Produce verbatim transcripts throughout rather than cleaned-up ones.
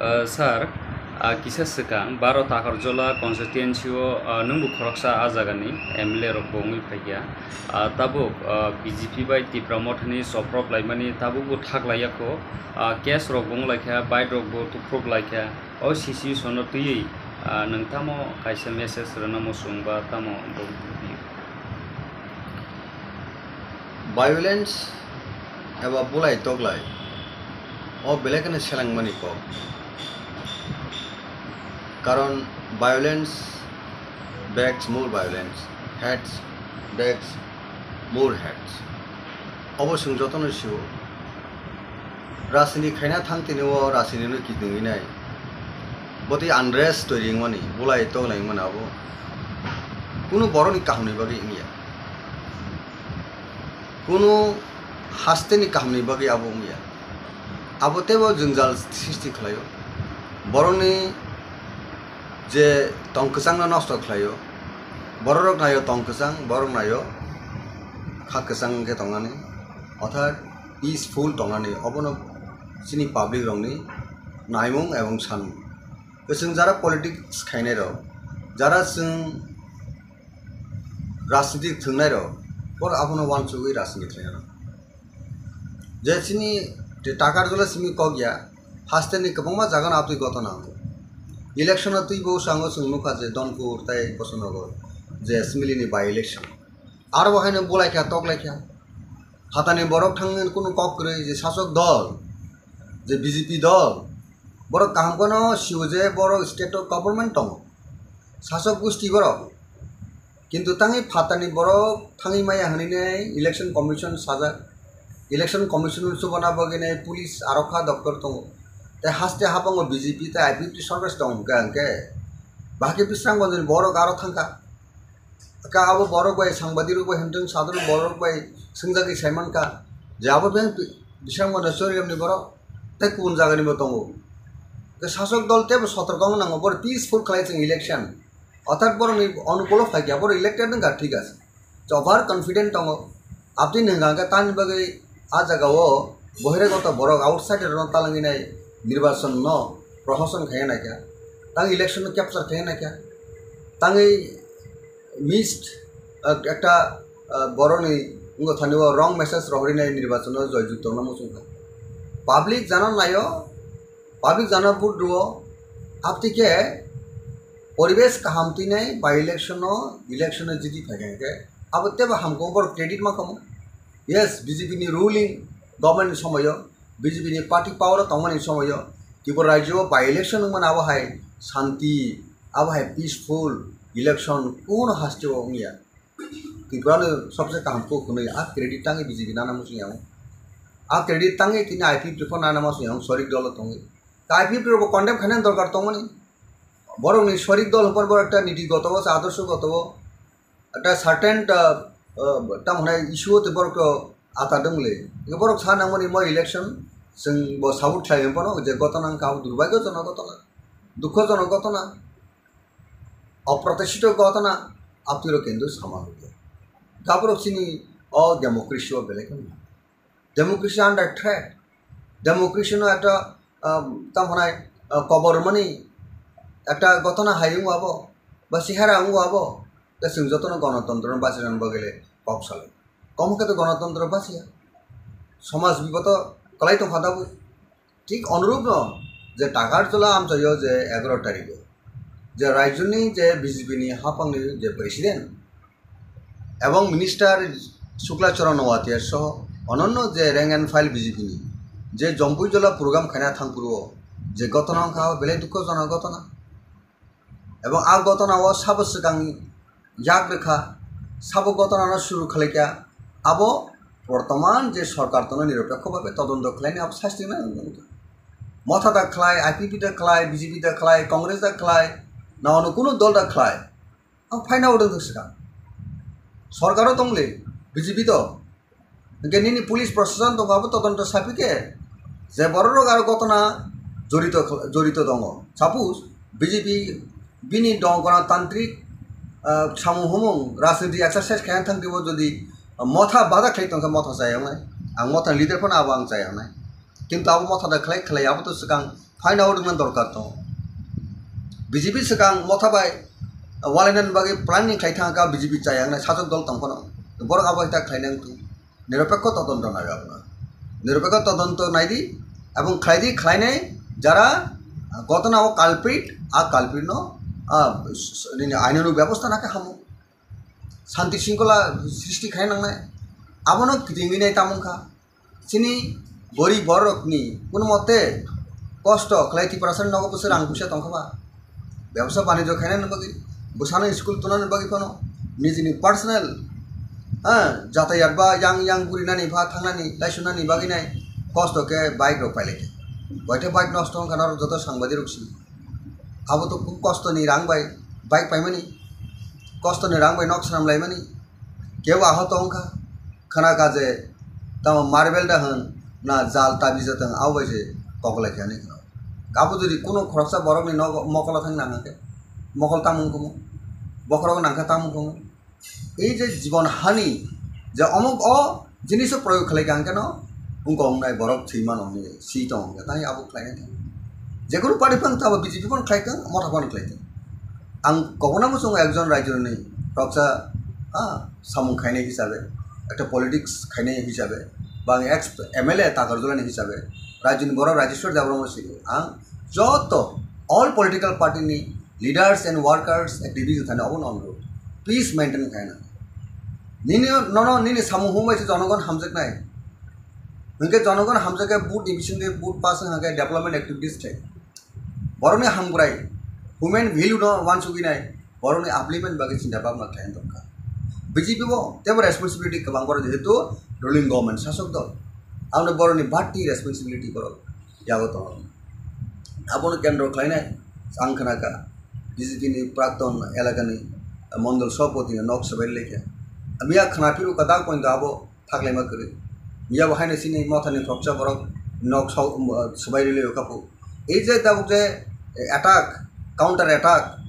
Ah, sir, ah, kisa swkang baro Takarjola constituency o, ah, nwngbo khoroksa ah jagani M L A rok bo wngwi phaikha. Ah, tabuk, ah, B J P bai Tipra Mothani soprop laimani tabukbo thak laiyakho. Ah, case rok bo wnglaikha, bike rok bo tuprop laikha. O situation no twiwi, ah, nwng tamo kaisa message rwna muchung ba tamo bo? Violence eba bulai toklai o belai kheno selengmani kok. Karon violence begs more violence, hate begs more hate. Obo chwng jotono sio. Rajniti khaina thang tini o rajniti no kiting wngnai. Botwi unrest twi ringmani, bulai toklai wngmani abo. Kunu borokni kahamni bagwi wngya. Kunu hasteni kahamni bagwi abo wngya. Abo teibo jwngjal sristi khlaio. Borokni je tong kwchangno nosto khlaio. Bororok naio tong kwchang, borok naio kha kwchang wngkhe tongnani. Orthat peaceful tongnani, obono chini public rokni naimung ebong sanmung. Chwng jara politics khainai rok, jara chwng rajniti thwngnairok, borok abono uansugwi rajniti khlainai. Je chini Takarjola simi kok ya, hasteni kwbangma jagano abtwi gotona wngo. Election-o twibo sango chwng nukha je Donpur tei Bosonogor je assembly-ni by-election. Aro bo haino bulaikha, toklaikha. Phatani borok thangwi kunu kok kwrwi je sasok dol, je B J P dol, borok kaham kheno sio je borok state-o government tongo. Sasok gusti borok. Kintu tangwi phatani borok thangwi maya hwnwi nai election commission sajak. Election commission chubana bagwi nai police arokha doktor tongo. Tei haste habango B J P tei I P F T sorkar tong hwnkha hwnkhe. Bahai khe Bisramganjni borok aro thangkha. Ka abo borok bai sangbadirok bai hwnthwng sadok borok bai swngjagwi saimankha. Je abo beng Bisramganj Choriramni borok tei kubun jagani bo tongo. Tei sasok dol teibo sotorko wng nango, borok peaceful khlai chwng election. Orthat borokni onukulo phaikha, borok elected wngkha, thik ase. Over confident tongo. Aboni hwnka hwnkhe tamni bagwi a jagao bohiragoto borok outsider rokno talangwi nai nirbachon no prohoshan khaina naikha. Tang election no capture khaina naikha. Tangwi missed, ah, ekta, ah, borokni wngkha thani o wrong message rohorwi nai nirbachon no joyjukto wngna muchungkha. Public jana naio, public jana vote rwo, abtwi khe poribesh kaham twi nai by election no, election no jiti phaikha hwnkhe abo teibo hamkhe borok credit ma kamo. Yes, B J P ni ruling government ni somoyo, B J P ni party power o tongmani somoyo, Tripura rajyo o by election wngmani abo hai shanti, abo hai peaceful election kuno haste o wngya. Tripura no sobse kaham kok hwnwi a credit tangwi B J P nana muchung yango. A credit tangwi tini I P F T pho nana muchung yango, sorik dolo tongwi. Ta I P F T rokbo condemn khainani dorkar tongmani. Borokni sorik dol hwnphano borok ekta niti goto o, adorsho goto o, ekta certain, ah, ah, tamo hwnai issue o tei borok to ata dong le. Borok sa nangmani mo election chwng bo support khlai hwnphano je gotona wngkha abo durbhagyojonok gotona, dukhojonok gotona, oprotishito gotona, abtwiro kintu sama hwnkhe. Gaborok chini o democracy o belai kheno democracy under threat. Democracy no ekta, ah, tamo hwnai, ah, kobor mani ekta gotona hai wngo abo, ba sihara wngo abo, ta chwng jotono gonotontro no bachirani bagwi le kok salai. Komo khe to gonotontro bachiya. Somaj biboto kwlai tongkha tabuk. Thik onurupno je Takarjola amchaio je egaroh tarikh o je rajyoni je B J P ni haphangni je president ebong minister Shukla Charan Noatia soho ononno je rank and file B J P ni je Jompuijola program khaina thangphuru o je gotona wngkha belai dukhojonok gotona. Ebong a gotona o sabo swkang yak rwkha, sabo gotona no suru khlaikha, abo bortoman je sorkar tono nirapekho bhabe todonto khlaini abo sasti nang wngkha. Motha da khlai, I P P da khlai, B J P da khlai, Congress da khlai, na ono kuno dol da khlai, ang phaina odong swkang. Sorkaro tongle, B J P to. Hingke nini police proshashan tongo abo todonto saphi khe je borok rok aro gotona jorito, jorito tongo. Suppose B J P bini dong gonotantrik, ah, samung humung rajniti exercise khaina thang twibo jodi motha bada khlai tongkha motha chaya wngnai. Ang motha leader phano abo ang chaya wngnai. Kintu abo motha da khlai khlai abo to swkang Haino rwna dorkar tongo. B J P swkang motha bai walainani bagwi planning khlai thangkha B J P chayaknai sasok dol tongphano. Borok abo hai ta khlainai wngtong. Niropekho todonto nai abono. Niropekho todonto naidi ebong khlaidi, khlainai jara ghotona o culprit, a culprit no, a, s-, s-, nini ainonuk bebosta nakhe hamo. Santi sringkhola srishti khai nangnai. Abono kitingwi nai tamung kha. Chini gorib borokni kuno mote kosto khlai Tiprasani nogo bwswk rang puisa tongkha ba? Bebsa banijyo khainani bagwi, bwsano school tunani bagwi phano, nijini personal, ha, jatayat ba yang yang burinani ba thangnani, laisunani bagwi nai kosto khe bike rok pailai kha. Boithe bike nosto wngkha norok joto sangbadirok si. Abo to kostoni rang bai bike paimani, kostoni rang bai nok swnam laimani, kebo ahot wngkha, khna kha je tamo marble da hwn na jal tabi jatwng abo bai se koklai khe hinwi khna. Abo jodi kuno khoroksa borokni nogo mokolo thang nang khe, mokol tamung kumu, bokhorok nang khe tamung kumu. Ei je jibon hani je omuk o jiniso proyog khlai kha hwnkhe no wngkha wngnai borok thwi mano hwnwi si tongo hwnkhe tei abo khlainai thang. Jekunu party phano tabo B J P phano khlai thang, motha phano khlai thang. Ang kobona muchungo ekjon raijoni khoroksa, ah, samung khainai hisabe, ekta politics khainai hisabe, ba ang ex M L A Takarjulani hisabe, raijoni borok Rajeshwar Debbarma sini ang joto all political party ni leaders and workers, activities thani obo no onurod. Please maintain khaina. Nini nono nini samung humbai se jonogon hamjaknai. Hwnkhe jonogon hamjakhe vote ni bisingtwi vote pass wngkha khe development activities thai. Borokni hamkrai, human value no wansugwi nai, borokni upliftment bagwi chinta bhabna khlai tongkha. B J P bo teibo responsibility kwbang borok jehetu ruling government sasok dol. Aboni borokni bati responsibility borok yago tongo. Abono kendro khlainai ang khna kha B J P ni prakton elakani mondol sabhapati ni nok swbai laikha. Miya khna phiru kwtal poito abo thaklaima kwrwi. Miya bo haino chini mothani khoroksa borok nok swbai rwlai kha phu. Ei je tabuk je attack, counter attack,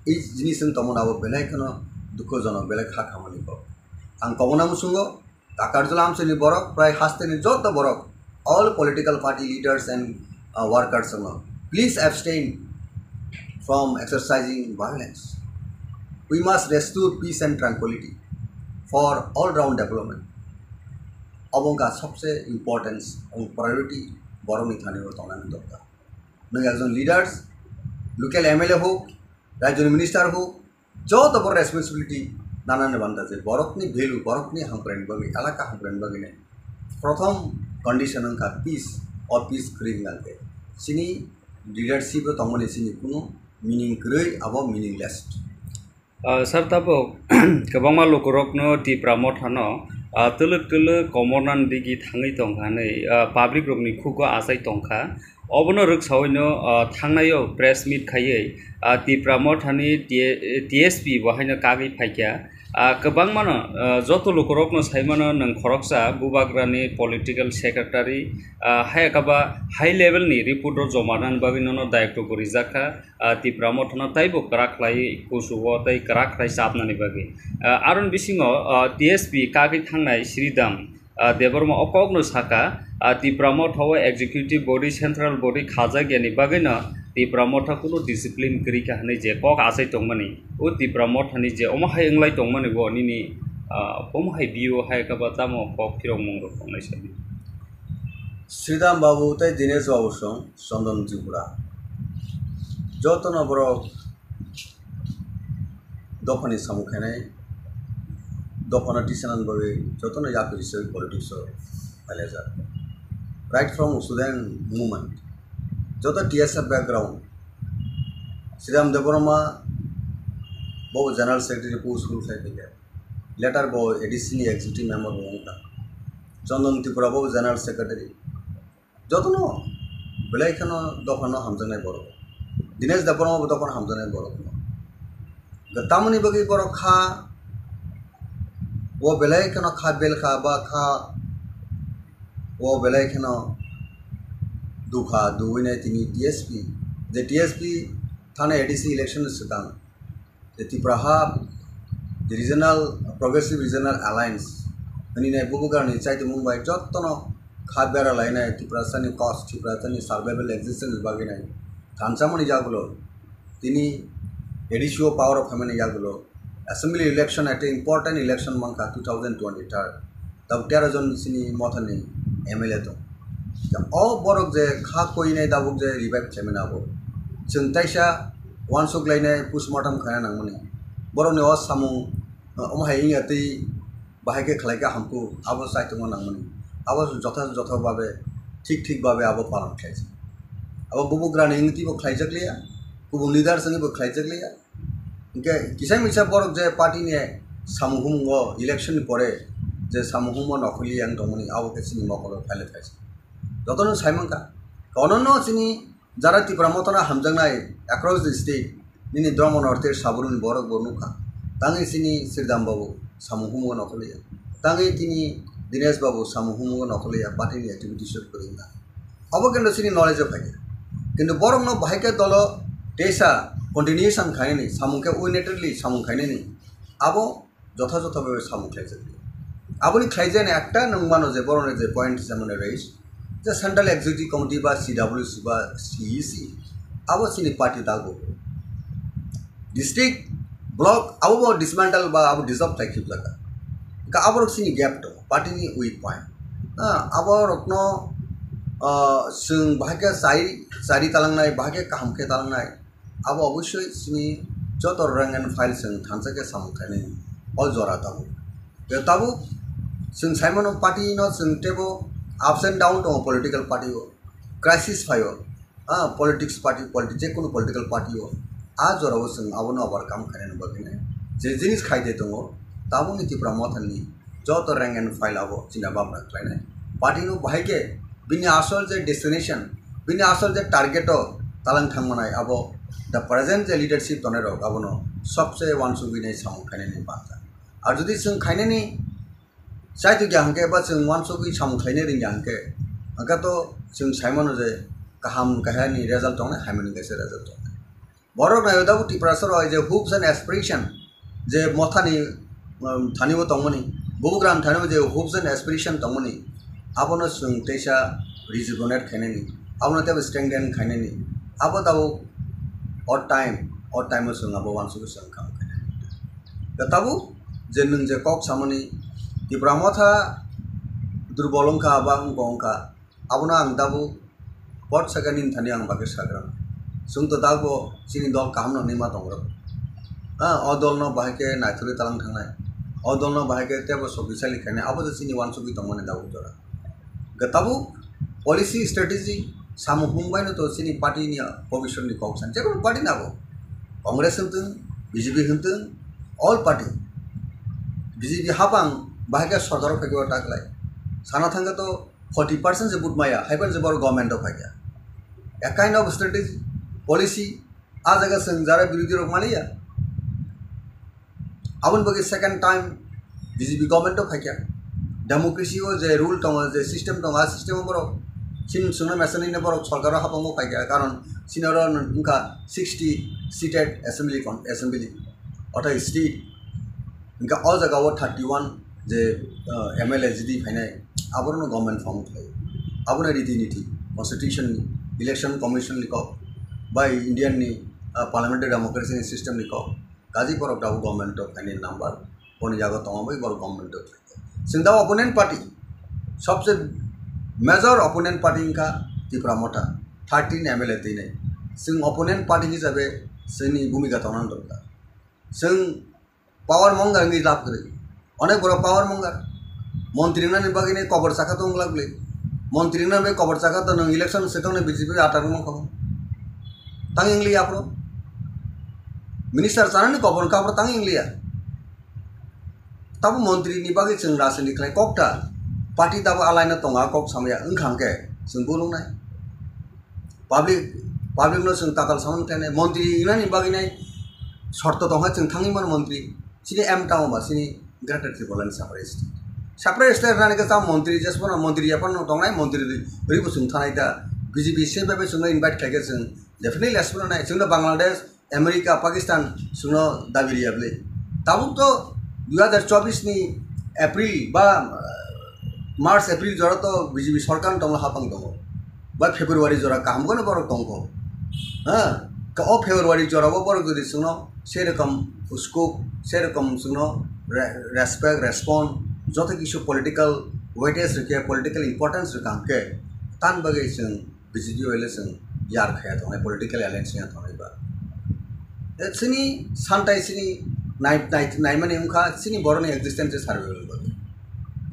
ei jinis wng tongmani abo belai kheno dukhojonok, belai kha khamani kok. Ang kobona muchungo Takarjula amchaini borok, prai hasteni joto borok, all political party leaders and, uh, workers rokno, please abstain from exercising violence. We must restore peace and tranquility for all round development. Obo wngkha sobse importance and priority borokni thani o tongnani dorkar. Nwng ekjon leaders, local M L A hok, rajyoni minister hok, joto bo responsibility nanani banda je borokni value, borokni hamkraini bagwi, elaka hamkraini bagwi nai. Prothom condition wngkha peace, o peace kwrwi hwnkha khe chini leadership o tongmani chini kunu meaning kwrwi, abo meaningless. Ah, sir, tabuk kwbangma lukurokno Tipra Mothano, ah, twlwk twlwk komornani digi thangwi tongkha hwnwi, ah, public rokni khugo achai tongkha. Obono rwksaoino, ah, thangnaio press meet khaiwi, ah, Tipra Mothani T-, T S P bo haino kagwi phaikha. Ah, kwbangmano, ah, joto lukurokno saimano nwng khoroksa Bubagrani political secretary, ah, hai khe ba high level ni report rok joma nani bagwi nono dayoktogo rijak kha. Ah, Tipra Mothano taibo kwrak khlai kuchugo tei kwrak khlai chapnani bagwi. Ah, aroni bisingo, ah, T S P kagwi thangnai Sridham, ah, Debbarma o kokno sakha, ah, Tipra Motha o executive body, central body khajak yani bagwino Tipra Motha kunu discipline kwrwi kha hwnwi je kok achai tongmani, o Tipra Mothani je omo hai wnglai tongmani bo nini, ah, omo hai view hai khe ba tamo kok phirokmung rok tongnai sadi. Sridham Babu tei Dinesh Babu song Chandan Tripura. Jotono borok dophani samung khainai, dophano tisanani bagwi jotono yakri se politics o phailajak. Right from student movement, joto T S F background, Sridham Debbarma bo general secretary post rule khai phaikha. Later bo A D C ni executive member bo wngkha. Chandan Tripura bo general secretary. Jotono belai kheno dophano hamjaknai borok. Dinesh Debbarma bo dophano hamjaknai borok. Tamoni bagwi borok kha, o belai kheno kha bel kha ba kha, o belai kheno dukha duwinai tini T S P. Je T S P thani A D C election ni swkang je Tipra ha, je Regional, Progressive Regional Alliance, hwnwi nai bubugrani chaitimung bai jotono kha bera lainai, Tiprasani cause, Tiprasani survival existence bagwi nai thansamani yagulo, tini A D C o power o phaimani yagulo, assembly election ekta important election mankha two thousand twenty-third, tabuk tero jon chini mothani M L A tong. O borok je kha koinai tabuk je revive khlaimani abo. Chwng taisa uansuk lainai postmortem khaina nangmani. Borokni o samung, omo hai wngya twi bahai khe khlai khe hamkuk, abo chaitongo nangmani. Abo jotha jotha babe, thik thik babe abo palan khlaijak. Abo bubugrani wngwi twibo khlaijak liya, kubun leaders wngwibo khlaijak liya. Hinkhe kisa misa borok je party ni samung humung o election ni pore je samung humung o nokhorli yang tongmani abo khe chini mokolo phaile phaisa. Jotono sai mankha. Kono no chini jara Tipra Motha no hamjaknai across the state nini Dharma North East sabruni borok bo nukha. Tangwi chini Sridham Babu samung humung o nokhorli ya. Tangwi tini Dinesh Babu samung humung o nokhorli ya. Party ni activities o kwrwngna. Abo kintu chini knowledge o phaikha. Kintu borokno bahai khe dolo teisa continuation khainani, samung khe unitedly samung khainani, abo jotha jotha bhabe samung khlaijak. Aboni khlaijani ekta nwng mano je borokni je point hisabe mane raise, je Central Executive Committee ba C W C ba C E C, abo chini party dago. District, block, abo bo dismantle ba abo dissolve khai khibjak. Ka abo rok chini gap to, party ni weak point. Ah, abo rokno, ah, chwng bahai khe chai, chari talangnai, bahai khe kaham khe talangnai. Abo obosoi chini joto rank and file chwng thansa khe samung khainai o jora tabuk. Tei tabuk chwng sai mano party no chwng teibo ups and down tongo political party o. Crisis phaio. Ah, politics party, politi-, je kunu political party o, ah, jora o chwng abono overcome khainani bagwi nai je jinis khai de tongo, tabukni Tipra Motha ni joto rank and file abo china bamra khlainai. Party no bahai khe bini asol je destination, bini asol je target o talang thangmanai abo the present je leadership tonai rok abono sobse uansugwi nai samung khainani bangkha. Ar jodi chwng khainani Chaitu kya hwnkhe ba chwng uansugwi samung khlaina rwngya hwnkhe, hwnkhe to chwng sai mano je kaham kahya ni result tongnai, hamya ni kaisa result tongnai. Borok naio tabuk Tiprasa rok je hopes and aspiration je Motha ni, um, thani bo tongmani, bubugram thani bo je hopes and aspiration tongmani, abono chwng teisa rejuvenate khainani, abono teibo strengthen khainani, abo tabuk o time, o time o chwng abo uansugwi chwng kaham khainani. Da tabuk je nwng je kok samani Tipra Motha durbol wngkha ba wngkha wngkha, abono ang tabuk pot saka nini thani ang bagwi sagra. Chwng to tabuk chini dol kaham no hinwi ma tongo. Ha, o dol no bahai khe naithorwi talang thangnai, o dol no bahai khe teibo sokisali khainai, abo se chini uansugwi tongmani tabuk jora. Ga tabuk policy strategy samung hung bai no to chini party ni bobiswt ni kok san, jekunu party ni abo, Congress hwn thung, B J P hwn thung, all party, B J P hapang bahai khe sorkar o phaikhe o ta khlai. Sana thangkhe to forty percent se vote maya, haiphano se borok government o phaikha. A kind of strategy, policy, a jaga chwng jara birodhi rok maliya. Aboni bagwi second time B J P government o phaikha. Democracy o je rule tongo, je system tongo, a system o borok chini chwngno mesa nini borok sorkar o hapang o phaikha, karon chini oro wngkha sixty seated assembly con-, assembly, ortho state. Hingkhe o jaga o thirty one je, uh, M L A jidi phainai, aborokno government form khlai. Abono riti niti, constitution ni, election commission ni kok, bai Indian ni, uh, parliamentary democracy ni system ni kok. Kaji borok tabuk government o phainai number, boni yago tongma bai borok government o phaikha. Chwng tabuk opponent party, sobse major opponent party wngkha Tipra Motha, thirteen M L A twinai. Chwng opponent party hisabe chwngni bhumika tongna dorkar. Chwng power mongar wngwi lab kwrwi. Onek borok power mongar. Montri wngnani bagwi ni kobor chakha tong glak le. Montri wngnani bagwi kobor chakha to nwng election se tongni B J P atar wngkha. Tang wngli aphuru. Minister chanani kobor wngkha aphuru tang wngli ya. Tabo montri ni bagwi chwng rajniti khlai kok ta. Party tabo alai no tongo a kok samaya wngkha hwnkhe chwng bulung nai. Public, public no chwng tatal samani khlainai, montri wngnani bagwi nai shorto tongkha chwng thangwi mano montri. Chini aim tamo ba chini Greater Tipraland separate state. Separate state rwnani khe tamo montri jesphano montri yaphano tongnai, montri rwi, rwi bo chwng thanai da. B J P se bai bai chwngno invite khlaikhe chwng definitely jesphano nai. Chwngno Bangladesh, America, Pakistan chwngno dabi riya bwle. Tabuk to dui hazar chobbish ni April ba, uh, March, April jora to B J P sorkar tongla hapang tongo. Ba February jora kaham kono borok tongkho. Ha? Ka o February jora o borok jodi chwngno sei rokom scope, sei rokom chwngno re-, respect, respond, joto kisu political weightage rikhe, political importance rikha hwnkhe, tan bagwi chwng B J P bai le chwng yar khaya tongnai, political alliance ya tongnai ba. E chini santai chini nai-, nai-, naimani wngkha chini borokni existence survival bagwi.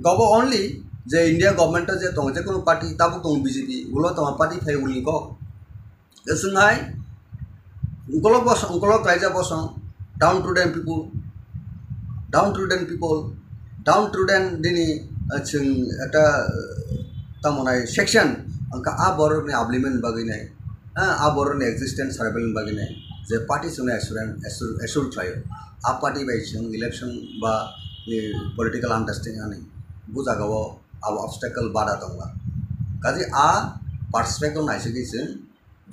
Gobo only je India government o je tongo, je kono party tabuk tongo B J P, ulo tongo party phai ulni kok. Chwng hai ukolok bosong, ukolok raija bosong, downtrodden people, downtrodden people, downtrodden nini, ah, chwng ekta, ah, tamo nai section, wngkha a borokni upliftment bagwi nai, ah, a borokni existence survival bagwi nai, je party chwngno assurance, assure, assure khlaio, a party bai chwng election ba, eh, political understanding ani bujaga o abo obstacle bada tongla. Kaje a perspective naisingwi chwng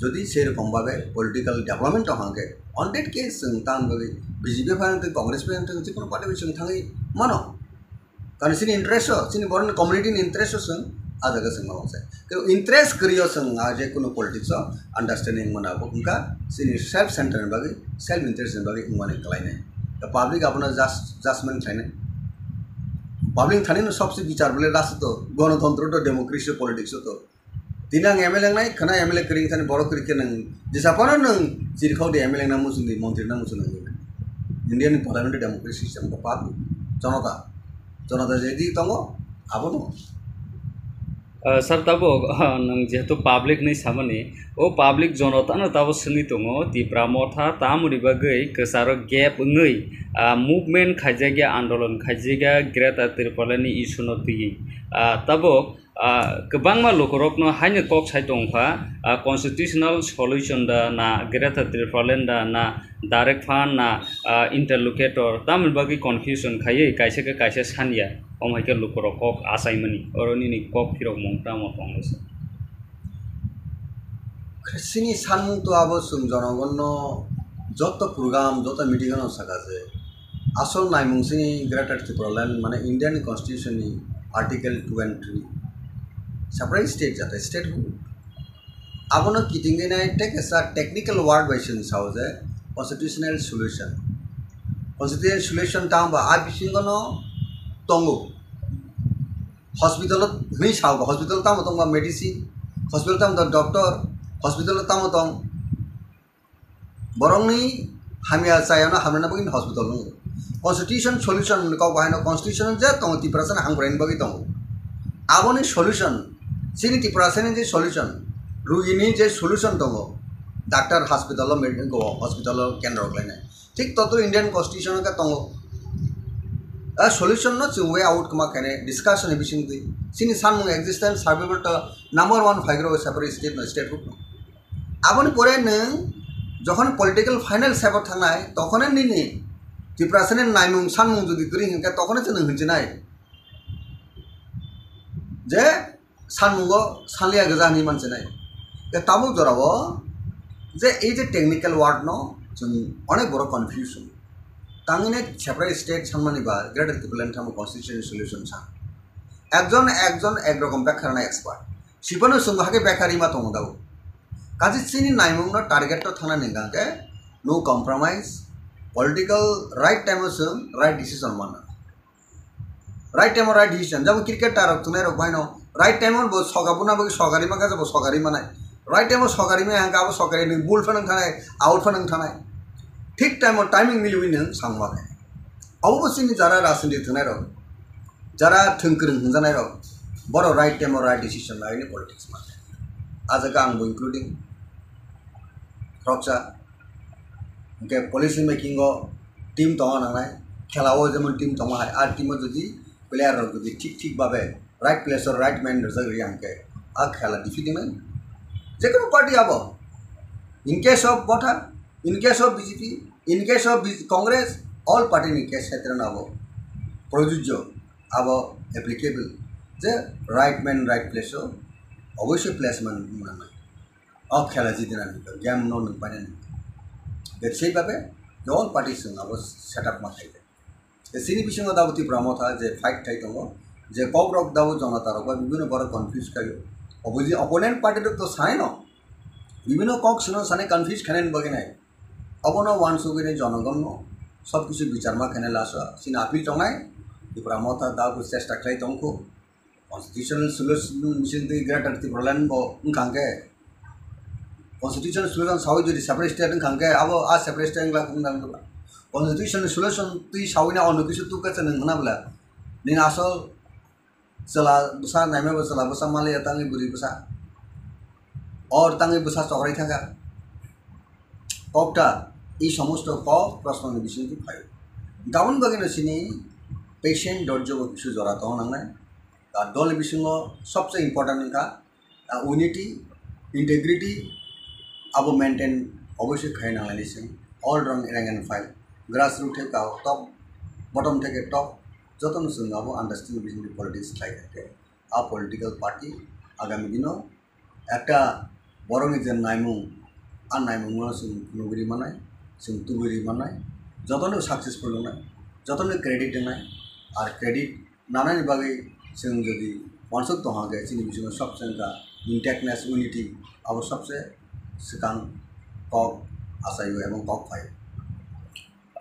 jodi sei rokom babe political development tong hangke, on that case chwng tan bagwi B J P phai wngtong, Congress phai wngtong, jikunu party bai chwng thangwi mano. Karon chini interest o, chini borokni community ni interest o chwng a jaga chwng ma wngse. Kebo interest kwrwi o chwng a je kunu politics o understanding mana bo wngkha chini self center ni bagwi, self interest ni bagwi wngmani kwlainai. The public abono just, judgment khlainai. Public thani no sobse bichar bole last o to, gonotontro to, democracy o, politics o to. Tini ang M L A wngnai, khwna M L A kwrwi thani borok kwrwi khe nwng jesa phano nwng chirikhao di M L A wngna muchungdi, montri wngna muchungdi. India ni parliamentary democracy system khe public, jonota, jonota je di tongo, abono. Ah, sir, tabuk, ah, nwng jehetu public ni samani, o public jonota no tabuk swngwi tongo, Tipra Motha tamoni bagwi kwcharo gap wngwi, ah, movement khaijakya, andolon khaijakya, Greater Tripura ni issue no twiwi. Ah, tabuk, ah, kwbangma lukurokno haino kok sai tongkha, ah, constitutional solution da na Greater Tipraland da na direct fund na, ah, interlocutor, tamoni bagwi confusion khaiwi kaisa khe kaisa sanya, omo hai khe lukurok kok achaimani, oro nini kok phirokmung tamo tonglaisa? Chini sanmung to abo chwng jonogonno joto program, joto meeting ano saka je asol naimung chini Greater Tipraland mane Indian Constitution ni Article two and three separate state jate statehood. Abono kitingwi nai tei kaisa technical word bai chwng sao je constitutional solution. Constitutional solution tamo ba a bisingo no tongo. Hospital o hwnwi sao ba, hospital tamo tong ba medicine, hospital tamo tong doctor, hospital tamo tong borokni hamya chayano hamrwna bagwi hospital wngo. Constitution solution hwnwi kok bahaino constitution je tongo Tiprasani hamkraini bagwi tongo. Aboni solution, chini Tiprasani je solution, rugini je solution tongo, doctor hospital o, med-, hospital o kendro khlainai. Thik totro Indian Constitution o khe tongo. A solution no chwng way out kwma khainai discussion ni bisingtwi. Chini sanmung existence survival to number one phaigrok separate state no, statehood no. Aboni pore nwng jokhon political final step o thangnai, tokhone nini Tiprasani naimung sanmung jodi kwrwi hinkhe tokhone chwng nwng hinchinai. Je sanmungo sanliya gajani manchinai. Tei tabuk jorao je ei je technical word no chwng onek borok confusion. Tangwini separate state sanmani ba Greater Tipraland tamo constitutional solution sa. Ekjon ekjon ek rokom bekha rwna expert. Sipano chwng hake bekha rima tongo dao. Kaje chini naimung no target to thangna ninga ke no compromise, political right time o chwng right decision mana. Right time o right decision. Jabo cricket tarok tunai rok baino right time o bo soga buna bagwi sogari maka jabo sogari manai. Right time o sogari maya hangka abo sogari nung bul phanang thanai, out phanang thanai. Thik time o timing miliwi nung sangma khe. Abo bo chini jara rajniti tunai rok, jara thwng kwrwng hwnjanai rok, boro right time o right decision laini politics ma. A jaga ang bo including khoroksa. Hwnkhe policy making o team tongna nangnai, khela o jemon team tongma hai, a team o jodi player rok jodi thik thik babe right place o right man rwjak rwya hwnkhe a khela defeat wngnai. Jekunu party abo, in case of Motha, in case of B J P, in case of B-, Congress, all party ni case khetre no abo projujjo, abo applicable je right man right place o oboisoi placement wng nangnai. O khela jitinani game no nwng painani. Bebsai babe all party chwng abo setup ma khaikha. Chini bisingo dabo Tipra Motha je fight khai tongo, je kok rok dabo jonota rok ba bibino borok confuse khaio. Opposi-, opponent party rok to sanai no, bibino kok sino sanai confuse khainani bagwi nai. Abono wansugwi nai jonogomno sob kisu bicharma khainai lasa. Chini appeal tongnai, Tipra Motha dabo chesta khlai tongkho. Constitutional solution bisingtwi Greater Tipraland bo wngkha hwnkhe, constitutional solution sawi jodi separate state wngkha hwnkhe, abo a separate state wngla wngla wngla. Constitutional solution twi sawi na ono kisu tukha se nwng hwna bwla. Nini asol chwla bwsa naima bo chwla bwsa maliya tangwi bwrwi bwsa. Or tangwi bwsa chokrai thangkha. Kokta, i somosto kok prosno ni bisingtwi phaio. Gabon bagwi no chini patient dorjo bo kisu jora tong nangnai. Ar dol ni bisingo sobse important wngkha, ah, unity, integrity, abo maintain obviously khai nanglaini chwng. All round rank and file, grassroots theke top, bottom theke top, jotono chwng abo understanding bisingtwi politics khlai kha. A political party agami dino ekta borokni je naimung, a naimungno chwng nugwi manai, chwng tubui manai, jotono successful wngnai, jotono credit wngnai, ar credit nanani bagwi chwng jodi wansuk tongha khe chini bisingo sob chwngkha intactness, unity, abo sobse swkang kok achaio ebong kok phaio.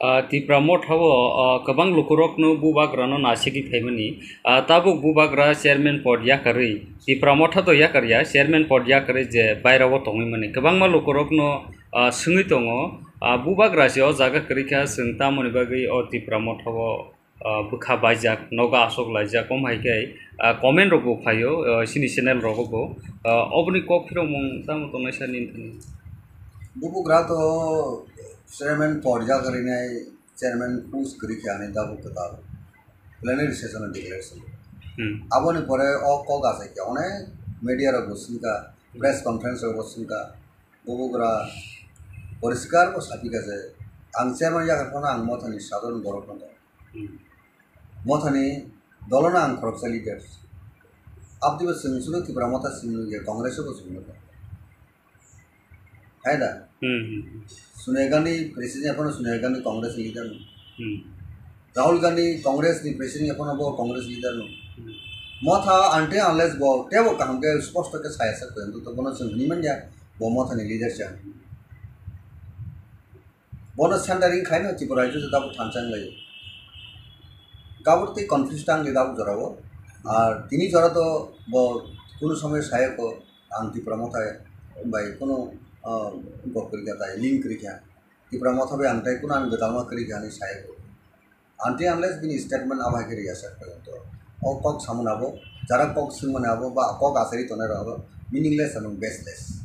Ah, Tipra Motha o, ah, kwbang lukurokno bubagrano nasigwi phaimani. Ah, tabuk bubagra chairman pod yakarwi, Tipra Motha to yakarya, chairman pod yakarwi je bairao tongwi mani. Kwbangma lukurokno, ah, swngwi tongo, ah, bubagra se o jaga kwrwi kha, chwng tamoni bagwi o Tipra Motha o, ah, bwkha baijak, nogo aswk laijak, om hai khe, ah, comment rok bo phaio, ah, chini channel rogo bo. Ah, oboni kok phirokmung tamo tongnai sir nini thani? Bubagra to chairman pod yakarwi nai, chairman post kwrwi khe ani tabuk kwtal plenary session o declaration. Hmm. Aboni pore o kok achai khe onek media rok bo swngkha, press conference rok bo swngkha, bubagra poriskar bo sapikha je ang chairman yakar phano ang Mothani sadharon borok no tong. Hmm. Mothani dolono ang khoroksa leader. Abdi bo chwng chwng Tipra Motha chwng nukya, Congress o bo chwng nukya. Hai da? Hmm, hmm, hmm. Sonia Gandhi president aphano Sonia Gandhi Congress ni leader no. Hmm. Rahul Gandhi Congress ni president aphano bo Congress leader no. Hmm. Motha until unless bo tebo kaham khe sposto khe saya sak khe to bono chwng hwnwi manya bo Motha ni leader cha. Bono centering khaino Tripura rajyo se tabuk thansa wnglaio. Gabur tei confuse tang le tabuk jorao. Ar tini jora to bo kunu somoy saya ko ang Tipra Motha bai kunu, ah, gok kwrwi kha tai, link kwrwi kha. Tipra Motha bai ang tai kunu ang gwdalma kwrwi kha hinwi saya ko. Until unless bini statement abo hai khe rwya sak phaio to. O kok samani abo, jara kok swngmani abo, ba kok achari tongnai rok abo meaningless and baseless.